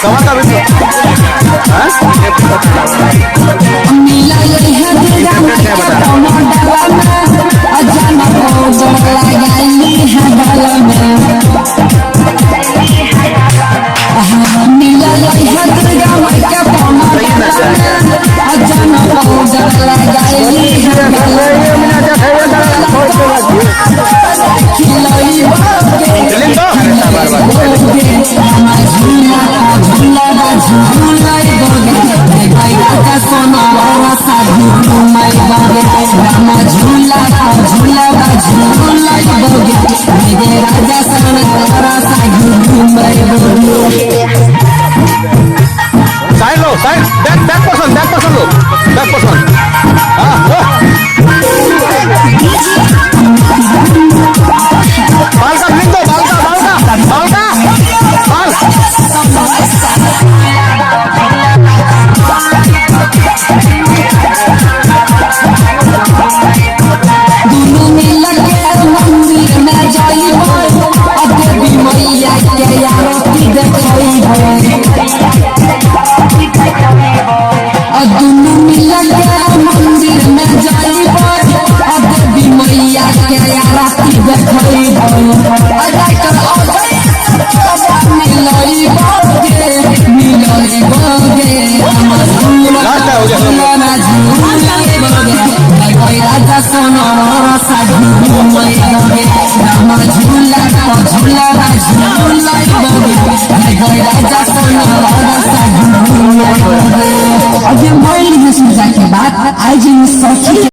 कमर का video side लो, side, bank bank person लो, bank person. हाँ, बाल का लिख दो, बाल का, बाल का, बाल का, बाल। दुनू मिल के मंदिर में जाइबो, अब देवी मैया के आरती देखइबो। दुनू मिल के मंदिर में जाइबो, अब देवी मैया के आरती देखइबो। राइटर अजय मिलइबो गे, मिलइबो गे, लास्ट है, हो गया। राजा सोना झूला झूला झूला राजा सोना। अभी मोबाइल में सुन जाके बात आज सखी।